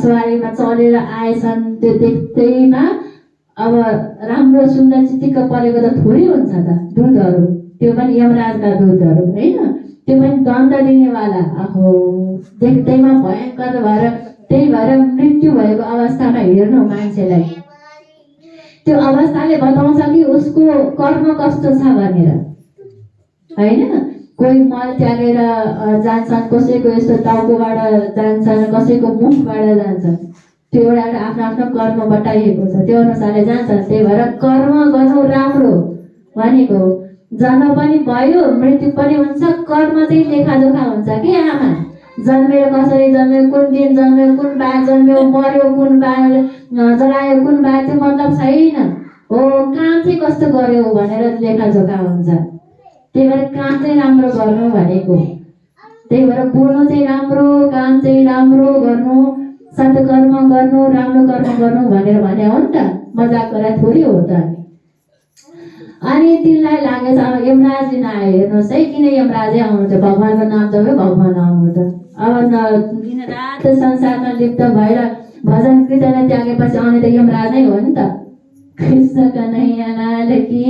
सवारीमा चलेर आएछन्। त्यो देख्दैमा अब राम्रो सुन्दर चित्तिक्क परेको त थोरै हुन्छ त दूतहरू, त्यो पनि यमराजका दूतहरू, होइन? त्यो पनि दण्ड दिनेवाला। आहो, देख्दैमा भयङ्कर भएर, त्यही भएर मृत्यु भएको अवस्थामा हेर्नु मान्छेलाई, त्यो अवस्थाले बताउँछ कि उसको कर्म कस्तो छ भनेर, होइन? कोही मल त्यागेर जान्छन्, कसैको यस्तो टाउकोबाट जान्छन्, कसैको मुखबाट जान्छन्, त्यो एउटा आफ्नो आफ्नो कर्म बताइएको छ, त्यो अनुसारले जान्छन्। त्यही भएर कर्म गर्नु राम्रो भनेको, जन्म पनि भयो मृत्यु पनि हुन्छ, कर्म चाहिँ लेखाजोखा हुन्छ कि आमा। जन्मेर कसरी जन्म्यो, कुन दिन जन्म्यो, कुन बार जन्म्यो, मर्यो कुन बार, जलायो कुन बार, त्यो मतलब छैन। हो, काम चाहिँ कस्तो गर्यो भनेर लेखाजोखा हुन्छ। त्यही भएर काम चाहिँ राम्रो गर्नु भनेको, त्यही भएर बोल्नु चाहिँ राम्रो, काम चाहिँ राम्रो गर्नु, सत्कर्म गर्नु, राम्रो कर्म गर्नु भनेर भने हो नि त, मजाक गरेर थोरै हो त। अनि तिनलाई लागेछ अब यमराज लिन आयो, हेर्नुहोस् है, किन यमराजै आउनु त, भगवान्को नाम जप्यो भगवान् आउनु त। अब दिन रात संसारमा लिप्त भएर भजन कीर्तन त्यागेपछि आउने त यमराज नै हो नि त। कृष्ण कन्हैया लाल की।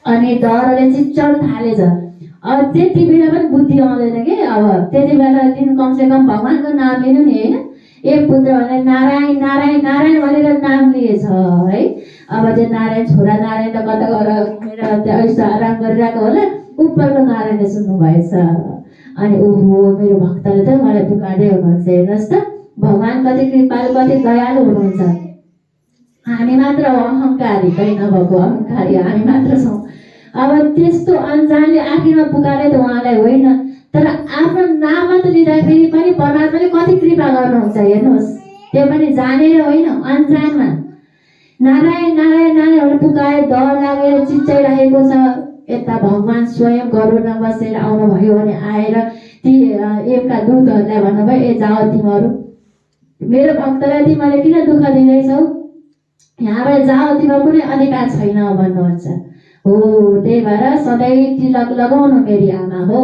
अनि डरले चिच्चाउन थालेछ। अब त्यति बेला पनि बुद्धि आउँदैन कि, अब त्यति बेला दिन कमसेकम भगवान्को नाम लिनु नि, होइन? एक पुत्र भनेर नारायण नारायण नारायण भनेर नाम लिएछ, है? अब त्यो नारायण, छोरा नारायण त कता गएर घुमेर त्यहाँ यस्तो आराम गरिरहेको होला, उपरको नारायणले सुन्नु भएछ। अनि ओहो, मेरो भक्तले त मलाई पुकार्दै हुनुहुन्छ, हेर्नुहोस् त, भगवान् कति कृपालु, कति दयालु हुनुहुन्छ। हामी मात्र अहङ्कारी, कहीँ नभएको अहङ्कारी हामी मात्र छौँ। अब त्यस्तो अनजानले आखिरमा पुकारे त उहाँलाई होइन, तर आफ्नो नाम मात्र लिँदाखेरि पनि परमात्माले कति कृपा गर्नुहुन्छ, हेर्नुहोस्। त्यो पनि जानेर होइन, अनजानमा नारायण नारायण नारायण पुकारे, डर लागेर चिच्चाइरहेको छ। यता भगवान् स्वयं गरुडमा बसेर आउनुभयो भने आएर ती एमका दूतहरूलाई भन्नुभयो, ए जाओ तिमीहरू, मेरो भक्तलाई तिमीले किन दुःख दिँदैछौ, यहाँबाट जाओ, तिम्रो कुनै अधिकार छैन भन्नुहुन्छ। हो, त्यही भएर सधैँ तिलक लगाउनु, मेरी आमा हो,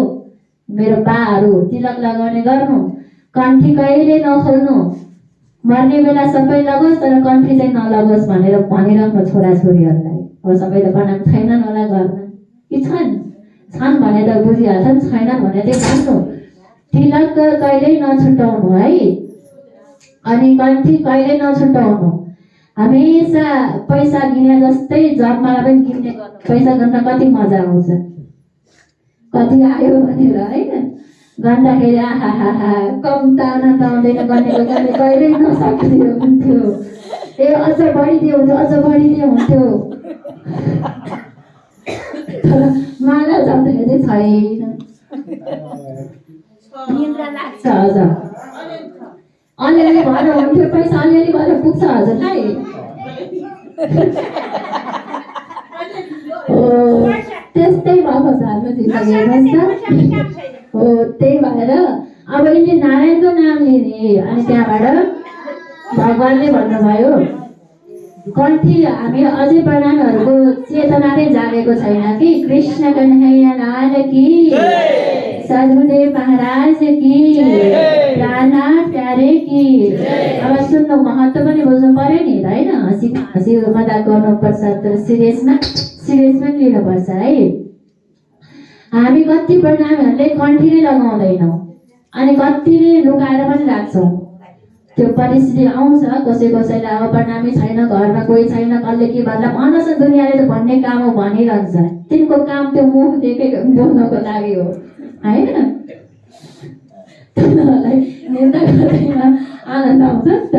मेरो बाहरू तिलक लगाउने गर्नु, कण्ठी कहिले नखोल्नु, मर्ने बेला सबै लगोस् तर कण्ठी चाहिँ नलगोस् भनेर भनिराख्नु छोराछोरीहरूलाई। अब सबै त बनाम छैनन् होला गर्न, कि छन्? छन् भने त बुझिहाल्छन्, छैनन् भने चाहिँ भन्नु। तिलक कहिल्यै नछुटाउनु है, अनि कण्ठी कहिल्यै नछुटाउनु। हमेसा पैसा गिने जस्तै जपमाला पनि गिन्ने गर्नु। पैसा गर्न कति मजा आउँछ, कति आयो भनेर, होइन? गर्दाखेरि आहा कम ताना ताउँदैन, गर्नेको गर्ने कहिल्यै नसकिदियो हुन्थ्यो, ए अझ बढिदियो हुन्थ्यो, अझ बढिदियो हुन्थ्यो। तर माला जप्दाखेरि चाहिँ छैन, निन्द्रा लाग्छ। हजुर अलिअलि भएर हुन्थ्यो, पैसा अलिअलि भएर पुग्छ हजुरलाई। त्यस्तै भएको छ हाम्रो जिन्दगी, हेर्नुहोस् त। हो, त्यही भएर अब यिनले नारायणको नाम लिने, अनि त्यहाँबाट भगवान्ले भन्नुभयो, कन्ठी हामी अझै प्रणामहरूको चेतना नै जागेको छैन कि। कृष्ण कन्हैया लाल की, सद्गुरुदेव महाराज की, प्राणनाथ प्यारे की। अब सुन्नु महत्त्व पनि बुझ्नु पर्यो नि त होइन। हँसी मजाक गर्नुपर्छ तर सिरियसमा पनि लिनुपर्छ है। हामी कति प्रणामीहरूले कन्ठी नै लगाउँदैनौँ अनि कतिले लुकाएर पनि राख्छौँ। त्यो परिस्थिति आउँछ कसैलाई अब प्रणामी छैन, घरमा कोही छैन, कसले के भन्ला भन्दछ। दुनियाँले त भन्ने काम हो भनिरहन्छ। तिनको काम त्यो मुख देखेर बोल्नको लागि हो होइन। तिनीहरूलाई निन्दा गर्दैमा आनन्द आउँछ नि त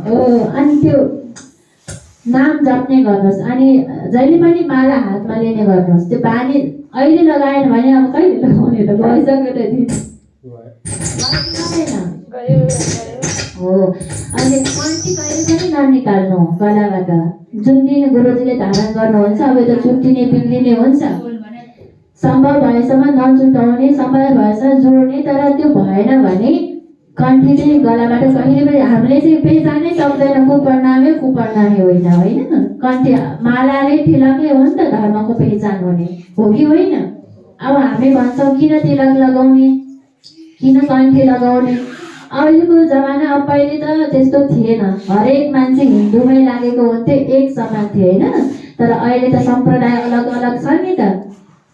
हो। अनि त्यो नाम जप्ने गर्नुहोस् अनि जहिले पनि माला हातमा लिने गर्नुहोस्। त्यो बानी अहिले लगाएन भने अब कहिले लगाउने त, गइसक्यो त दिन हो। अनि कन्ठी कहिले पनि ननिकाल्नु गलाबाट। जुन दिन गुरुजीले धारण गर्नुहुन्छ अब यो त छुट्टिने बिग्रिने हुन्छ। सम्भव भएसम्म नछुटाउने, सम्भव भएसम्म जोड्ने। तर त्यो भएन भने कन्ठी चाहिँ गलाबाट कहिले पनि हामीले चाहिँ पहिचानै सक्दैन कुप्रणामी होइन होइन। कन्ठी मालाले तिलकै हो नि त धर्मको पहिचान हुने हो कि होइन। अब हामी भन्छौँ किन तिलक लगाउने, किन कन्ठी लगाउने। अहिलेको जमाना अब पहिले त त्यस्तो थिएन। हरेक मान्छे हिन्दूमै लागेको हुन्थ्यो, एक समान थियो होइन। तर अहिले त सम्प्रदाय अलग अलग छ नि त।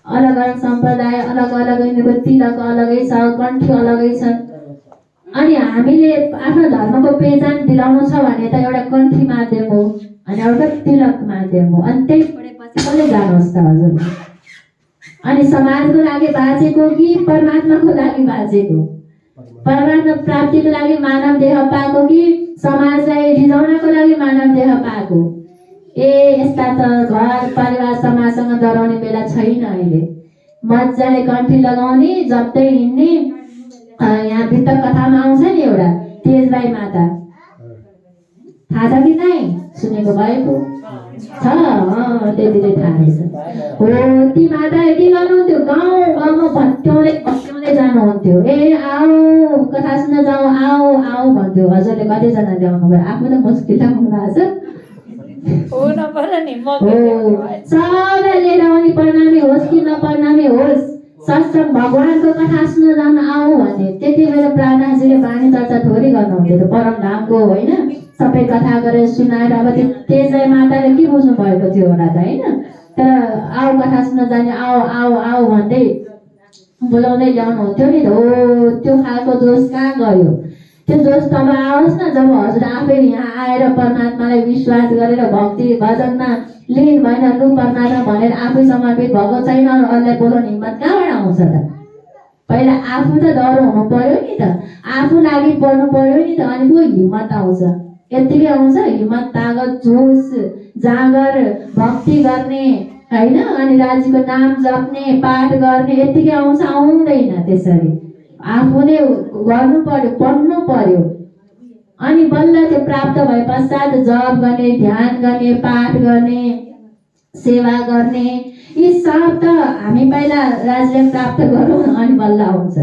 अलग अलग सम्प्रदाय, अलग अलग यिनीहरूको तिलक अलगै छ, कन्ठी अलगै छ। अनि हामीले आफ्नो धर्मको पहिचान दिलाउनु छ भने त एउटा कन्ठी माध्यम हो अनि एउटा तिलक माध्यम हो। अनि त्यही पढेपछि कसले जानुहोस् त हजुर। अनि समाजको लागि बाँचेको कि परमात्माको लागि बाँचेको, परमात्मा प्राप्तिको लागि मानव देह पाएको कि समाजलाई रिझाउनको लागि मानव देह पाएको। यस्ता त घर परिवार समाजसँग डराउने बेला छैन अहिले। मजाले कन्ठी लगाउने, जप्दै हिँड्ने। यहाँ वृत्त कथामा आउँछ नि एउटा तेजबाई माता, थाहा छ कि नै? सुनेको भएको छ? त्यतिले थाहा रहेछ हो। ती माता के गर्नुहुन्थ्यो, गाउँमा भट्ट्याउँदै जानुहुन्थ्यो। आओ कथा सुन्न जाऊ, आओ भन्थ्यो। हजुरले कतिजना ल्याउनु भयो? आफू त मुस्किल ल्याउनु भएको छ सबलाई लिएर आउने, प्रणामी होस् कि नप्रणामी होस्, सत्सङ्ग भगवानको कथा सुन्न जान आऊ भने। त्यति बेला प्राणाजीले बानी चर्चा थोरै गर्नुहुन्थ्यो परमधामको होइन। सबै कथा गरेर सुनाएर अब त्यो तेजबाई माताले के बुझ्नु भएको थियो होला त होइन। तर आऊ कथा सुन्न जाने, आओ भन्दै बोलाउँदै ल्याउनुहुन्थ्यो नि त हो। त्यो खालको जोस कहाँ गयो? त्यो जोस तब आओस् न जब हजुर आफै यहाँ आएर परमात्मालाई विश्वास गरेर भक्ति भजनमा लीन भएन, लु परमात्मा भनेर आफै समर्पित भएको छैन। अरूलाई बोलाउने हिम्मत कहाँबाट आउँछ त? पहिला आफू त डर हुनु पर्यो नि त, आफू लागि पर्नु पर्यो नि त। अनि को हिम्मत आउँछ? यत्तिकै आउँछ हिम्मत, तागत, जोस, जाँगर, भक्ति गर्ने होइन। अनि राज्यको नाम जप्ने, पाठ गर्ने यत्तिकै आउँछ? आउँदैन। त्यसरी आफूले गर्नु पर्यो, पढ्नु पर्यो। अनि बल्ल त्यो प्राप्त भए पश्चात जप गर्ने, ध्यान गर्ने, पाठ गर्ने, सेवा गर्ने, यी सब त हामी पहिला राज्यले प्राप्त गरौँ अनि बल्ल आउँछ।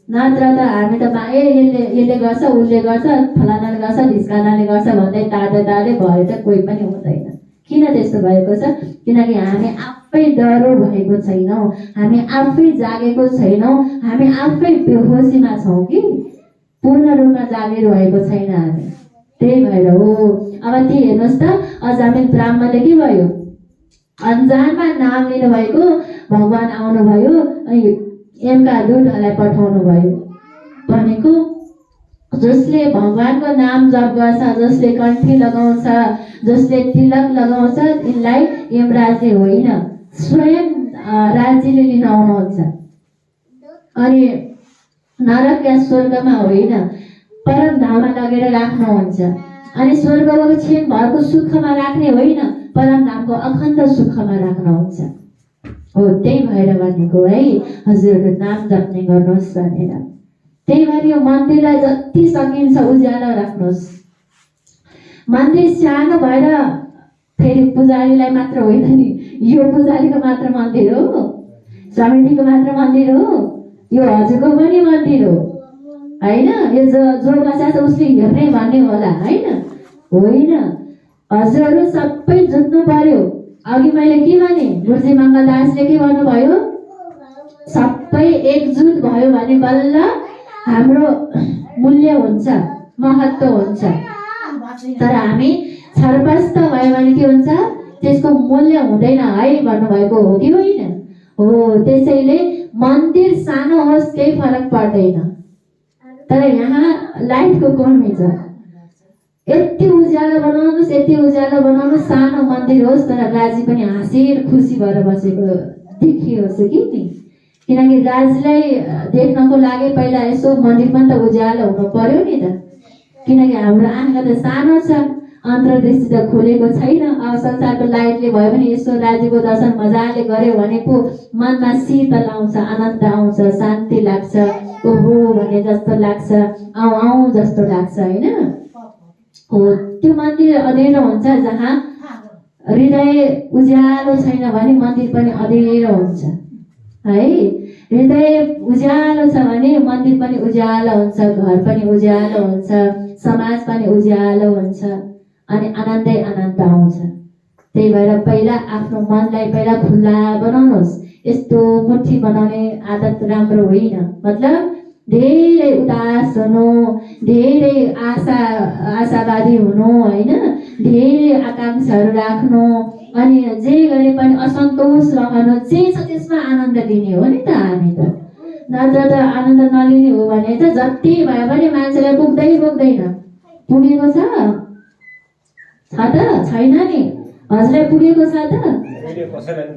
नत्र त हामी त यसले गर्छ, उसले गर्छ, फलानाले गर्छ, ढिस्कानाले गर्छ भन्दै तार्दै भए त कोही पनि हुँदैन। किन त्यस्तो भएको छ? किनकि हामी आफै डरो भएको छैनौँ, हामी आफै जागेको छैनौँ, हामी आफै बेहोसीमा छौँ कि पूर्ण रूपमा जागेर भएको छैन हामी। त्यही भएर हो। अब ती हेर्नुहोस् त, अजामिल ब्राह्मणले के भयो? अन्जानमा नाम लिनुभएको भगवान आउनुभयो अनि यमका दूतहरूलाई पठाउनु भयो। भनेको जसले भगवानको नाम जप गर्छ, जसले कन्ठी लगाउँछ, जसले तिलक लगाउँछ, यिनलाई यमराजले होइन स्वयं राज्यले लिन आउनुहुन्छ। अनि नरक या स्वर्गमा होइन परमधाममा लगेर राख्नुहुन्छ। अनि स्वर्गको क्षणभरको सुखमा राख्ने होइन, परमधामको अखण्ड सुखमा राख्नुहुन्छ हो। त्यही भएर भनेको है हजुरहरू नाम जप्ने गर्नुहोस् भनेर। त्यही भएर यो मन्दिरलाई जति सकिन्छ उज्यालो राख्नुहोस्। मन्दिर सानो भएर फेरि पुजारीलाई मात्र होइन नि, यो पुजारीको मात्र मन्दिर हो, समितिको मात्र मन्दिर हो, यो हजुरको पनि मन्दिर हो होइन। यो जो बस्छ उसले हेर्ने भन्ने होला होइन। हजुरहरू सबै जुत्नु पर्यो। अघि मैले के भने गुरुजी मङ्गलदासले के भन्नुभयो, सबै एकजुट भयो भने बल्ल हाम्रो मूल्य हुन्छ, महत्त्व हुन्छ। तर हामी छरपष्ट भयो भने के हुन्छ, त्यसको मूल्य हुँदैन है भन्नुभएको हो कि होइन? हो। त्यसैले मन्दिर सानो होस् केही फरक पर्दैन, तर यहाँ लाइटको कमी छ। यति उज्यालो बनाउनुहोस्, यति उज्यालो बनाउनुहोस्, सानो मन्दिर होस् तर राजी पनि हाँसेर खुसी भएर बसेको देखियोस् कि नि। किनकि राजलाई देख्नको लागि पहिला यसो मन्दिरमा त उज्यालो हुनु पर्यो नि त। किनकि हाम्रो आँखा त सानो छ, अन्तर्दृष्टि त खोलेको छैन। अब संसारको लाइटले भयो भने यसो राजीको दर्शन मजाले गर्यो भने पो मनमा शीतल आउँछ, आनन्द आउँछ, शान्ति लाग्छ, ओहो भने जस्तो लाग्छ, आउँ जस्तो लाग्छ होइन? हो। त्यो मन्दिर अँधेरो हुन्छ जहाँ हृदय उज्यालो छैन भने मन्दिर पनि अँधेरो हुन्छ है। हृदय उज्यालो छ भने मन्दिर पनि उज्यालो हुन्छ, घर पनि उज्यालो हुन्छ, समाज पनि उज्यालो हुन्छ अनि आनन्दै आनन्द आउँछ। त्यही भएर पहिला आफ्नो मनलाई पहिला खुल्ला बनाउनुहोस्। यस्तो मुठी बनाउने आदत राम्रो होइन। मतलब धेरै उदास हुनु, धेरै आशावादी हुनु होइन, धेरै आकाङ्क्षाहरू राख्नु अनि जे गरे पनि असन्तोष रहनु, जे छ त्यसमा आनन्द लिने हो नि त हामी त। नत्र त आनन्द नलिने हो भने त जति भए पनि मान्छेलाई पुग्दैन। पुगेको छ त छैन नि? हजुरलाई पुगेको छ त?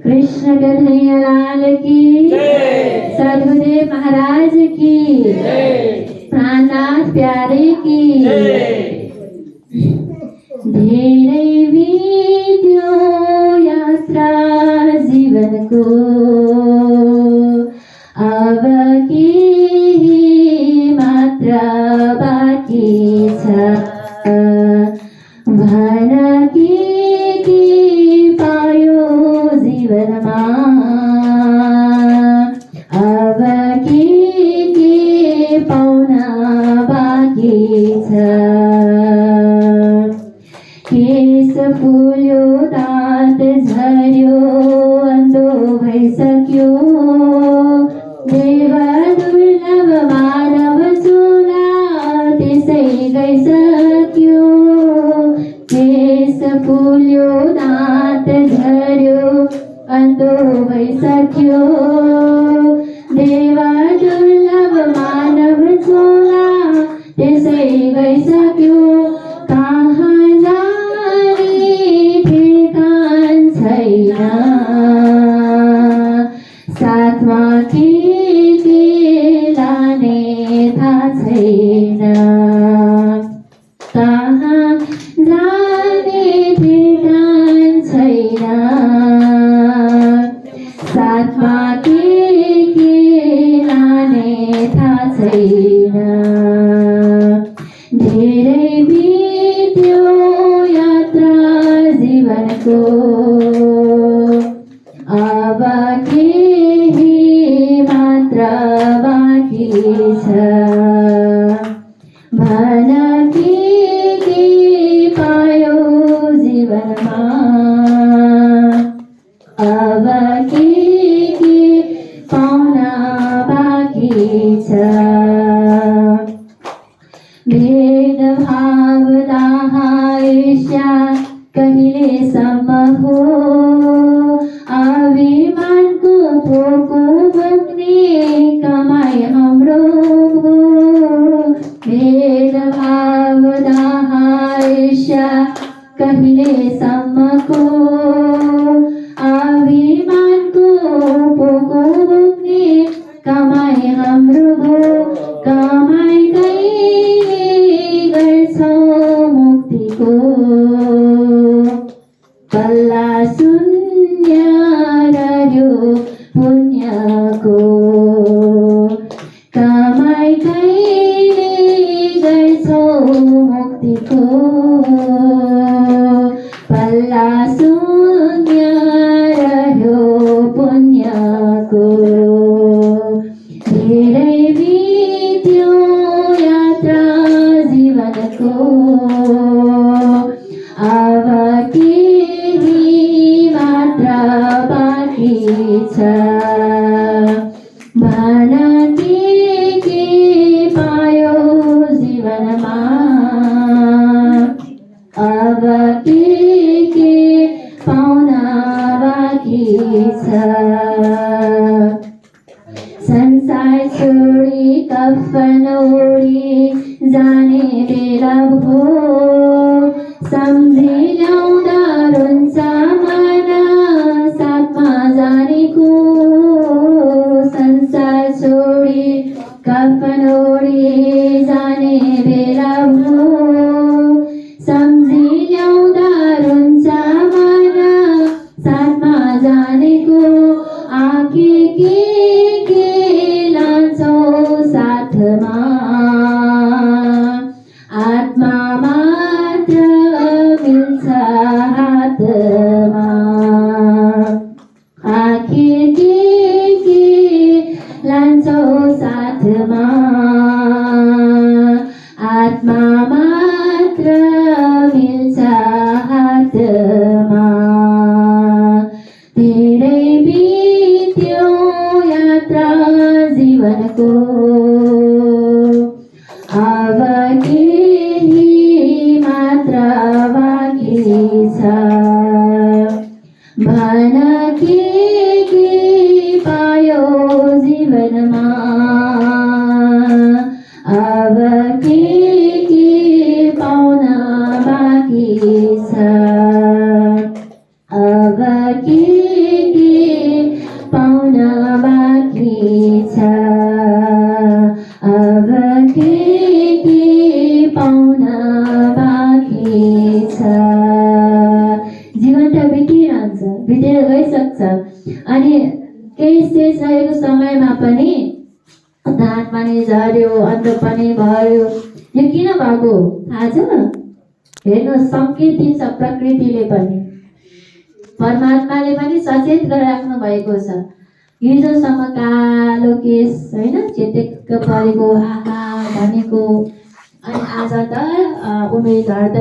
कृष्ण कन्हैया लाल की, सद्गुरुदेव महाराज की, प्राणनाथ प्यारे की। धेरै बित्यो यात्रा जीवनको, अब केही मात्र बाँकी छ। भन के पायो जीवनमा, अब के पाउन बाँकी छ। केस फुल्यो, दाँत झर्यो, अन्धो भइसक्यो, देव दुर्लभ मानव चोला त्यसै गइसक्यो। केस फुल्यो, दाँत झर्यो, अन्धो भइसक्यो, देव दुर्लभ मानव चोला त्यसै गइसक्यो। कहाँ जाने ठेगान छैन, साथमा के लाने थाहा छैन। कहाँ जाने ठेगान छैन, साथमा के लाने थाहा छैन। धेरै बित्यो यात्रा जीवनको, अब केही मात्र बाँकी छ। भन के पायो जीवनमा, अब के पाउन बाँकी छ। भेदभाव दाहाइस्या कहिलेसम्म हो, अभिमानको पोको बोक्ने कमाइ हाम्रो हो। भेदभाव दाहाइस्या कहिलेसम्मको, अभिमानको पोको बोक्ने कमाइ हाम्रो हो। कमाइ कहिले गर्छौ मुक्तिको, पल्ला शून्य रह्यो पुण्यको। कमाइ कहिले गर्छौ मुक्तिको, पल्ला शून्य रह्यो पुण्यको। धेरै बित्यो यात्रा जीवनको, अब केही मात्र बाँकी छ भन के पायो जीवनमा अब के पाउन बाँकी छ संसार छोडी कफन ओढी जाने बेला भो सम्झी ल्याउँदा रुन्छ मन साथमा जानेको संसार छोडी कफन ओढी जाने बेला भो सम्झी ल्याउँदा रुन्छ मन साथमा जानेको आँखी के लान्छौ साथमा आत्मा मात्र मिल्छ हातमा आखिर के लान्छौ साथमा आत्मा मात्र मिल्छ हातमा धेरै बित्यो यात्रा जीवनको अब केही मात्र बाँकी छ भन के पायो जीवनमा अब के पाउन बाँकी छ अब के पाउन बाँकी छ अब के पाउन बाँकी छ जीवन त बितिरहन्छ बितेर गइसक्छ अनि केही स्टेज रहेको समयमा पनि धान पनि झर्यो अन्त पनि भर्यो यो किन भएको थाहा छ हेर्नु सङ्केत दिन्छ प्रकृतिले पनि परमात्माले पनि सचेत गरिराख्नु भएको छ हिजोसम्म कालो केस होइन चेटेक्क परेको आहा भनेको अनि आज त उमेर झर्दै